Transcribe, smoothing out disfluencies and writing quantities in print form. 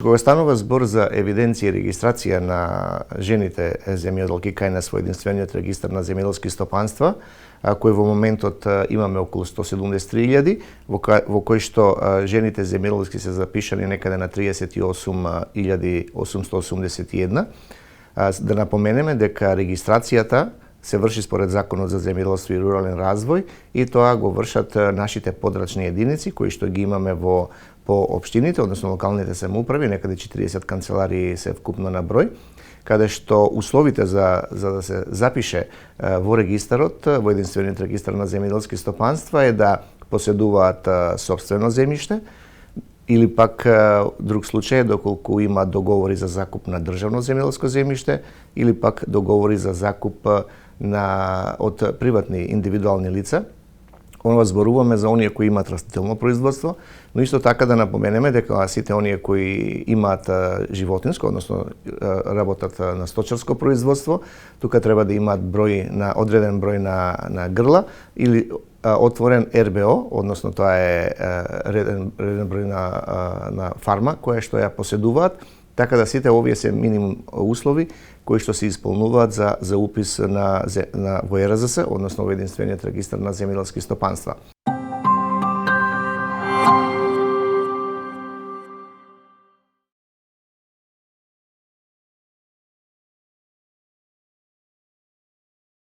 Кога станува збор за евиденција и регистрација на жените земјоделки кај нас во единствениот регистар на земјоделски стопанства, кој во моментот имаме околу 173.000, во кој што жените земјоделски се запишани некаде на 38.881. Да напоменеме дека регистрацијата се врши според Законот за земјоделство и рурален развој и тоа го вршат нашите подрачни единици кои што ги имаме по општините, односно локалните самоуправи, некаде 40 канцеларии се вкупно на број, каде што условите за да се запише во регистарот, во единствениот регистар на земјоделски стопанства е да поседуваат сопствено земјиште или пак друг случај доколку има договори за закуп на државно земјоделско земјиште или пак договори за закуп од приватни индивидуални лица. Ова зборуваме за оние кои имаат растително производство, но исто така да напоменеме дека сите оние кои имаат животинско, односно работат на сточарско производство, тука треба да имаат одреден број на грла или отворен РБО, односно тоа е реден број на фарма која што ја поседуваат, така да сите овие се минимум услови кои што се исполнуваат за упис во ЕРЗС, односно во единствениот регистар на земјоделски стопанства.